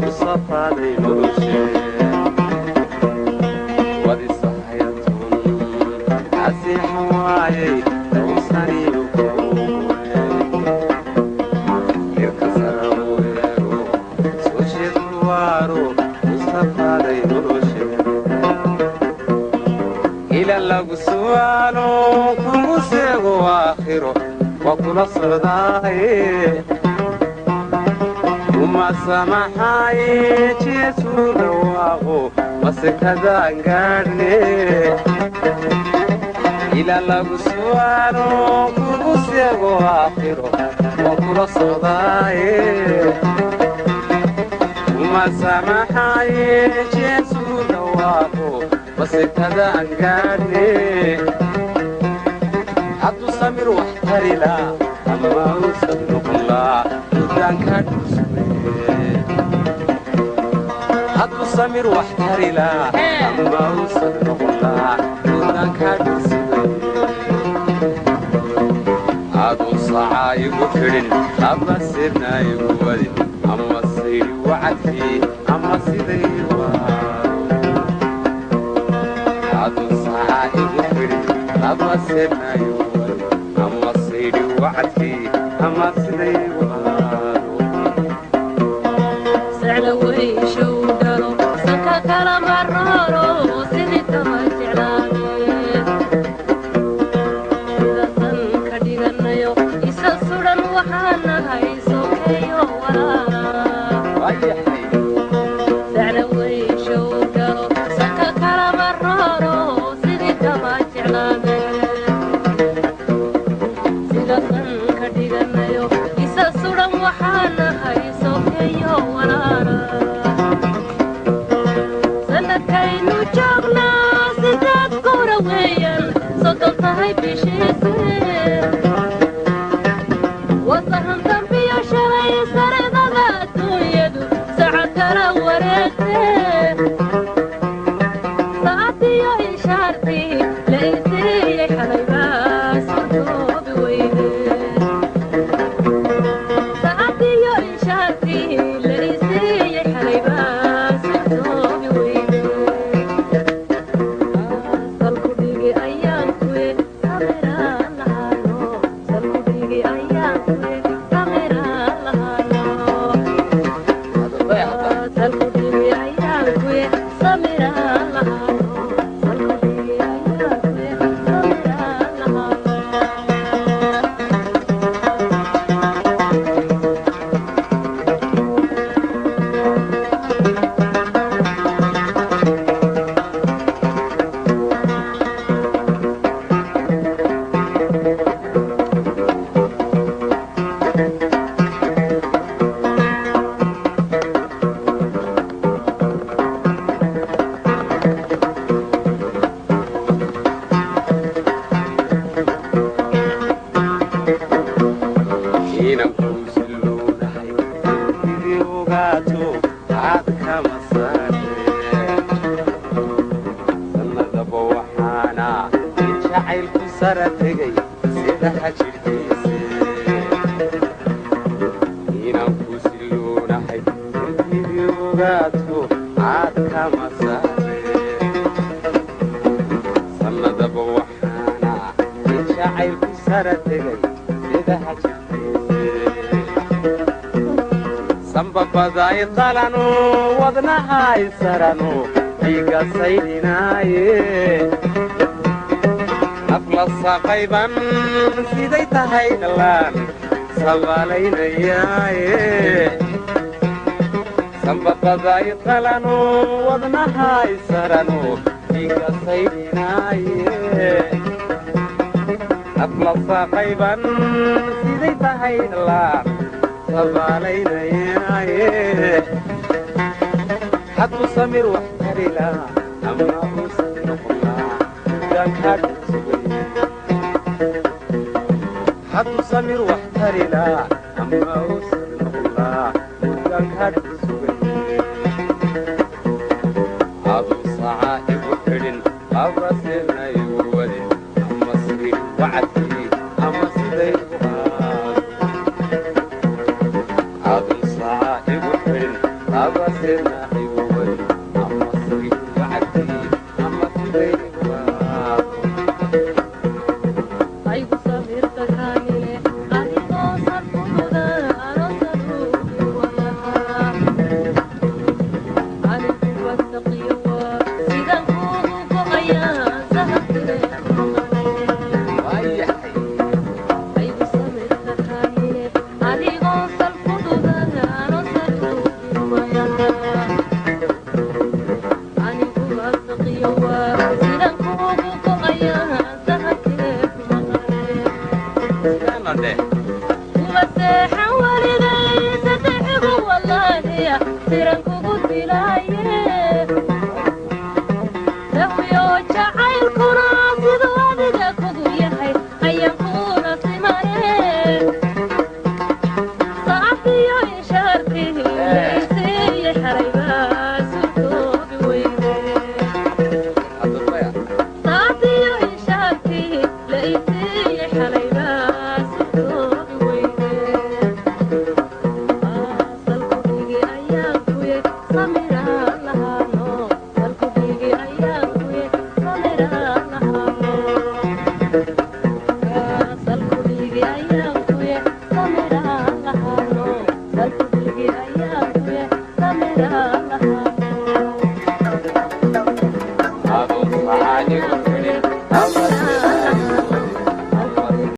Musafaaday noloshee wadisahayatun kasiixan waayay dawsaniyo irka saraweego soo jeedulwaaro musafaaday noloshee ila lagu su'aalo kugu seego aakhiro waa kula socdaaye uma samaxaaye jeesuu dhawaaqo masekadaan gaadhne ila lagu su'aalo kugu seego aakhiro waa kula socdaaye uma samaxaaye jeesuu dhawaaqo masekadaan gaadhne hadduu samir wax tarila ama uusan noqon laa muddaanka dhulsugaye hadduu samir wax tarila ama uusan noqon laa muddaanka dhulsugaye aduu sacaa igu xidhin ama sirna igu wadin ama saydi wacadkii ama siday aduu sacaa igu xidhin ama sirna igu wadin ama saydi wacadkii ama siday waado. Sacla weyshow dhalo sanka kala marooro sidii kama jeclaade sidaasan ka dhiganayo isa sudan waxaa nahay sokeeyo walaala. Waayahay. Sacla weyshow dhalo sanka kala marooro sidii kama jeclaade sidaasan ka dhiganayo isa sudan waxaa nahay sokeeyo walaala. Sanadkaynu joognaa sideed gowra weeyaan 30 tahay bishiise wasahan dambiyo shalay saridada adduunyadu sacad kala wareegtee saacadiyo ishaartii la isiiyey xalaybaa surtoobi weyde saacadiyo ishaartii la isiiyey xalaybaa surtoobi weyde salkudhigi ayaan kuye samiraan lahaano salkudhigi ayaan kuye samiraan lahaano salkudhigi ayaan kuye samiraan lahaano salkudhigi ayaan kuye samiraan lahaano. Inan kuusiloonahay sidii ogaato aad kama saartee sannadaba waxaana in jacaylku sara tegay sidaha jidhkiise inan kuusiloonahay sidii ogaato aad kama saartee sannadaba waxaana in jacaylku sara tegay sidaha jidhkiise sambabaday qalanu wadnahay saranu dhiiga saydhinaaye nafla saqayban siday tahay dhallaan sabaalaynayaaye sambabaday qalanu wadnahay saranu dhiiga saydhinaaye nafla saqayban siday tahay dhallaan sabaalaynayaaye hadduu samir wax tarila ama uusan noqon laa muddaanka dhulsugay hadduu samir wax tarila ama uusan noqon laa muddaanka dhulsugay aduu saca igu xidhin abrasirna igu wadin ama sidii wacadkii ama siday u qaado adun saca igu xidhin. Laba sirnahay wali ama saydu wacdii ama sidaygu aado. Aygu samirta kaamile adigoo sarfududa ano saruugi wayaha anigu wasaqiyo waa sidan kuugu go'ayaa sahabkile maqane. Waayahay. Aygu samirta kaamile adigoo salfududa ano saruugi wayaha anigu wasaqiyo waa sidan kuugu go'ayaa sahabkile maqane. Sidaana dheh. Kuma seexan weligay saddexgu wallaahiya tiranku.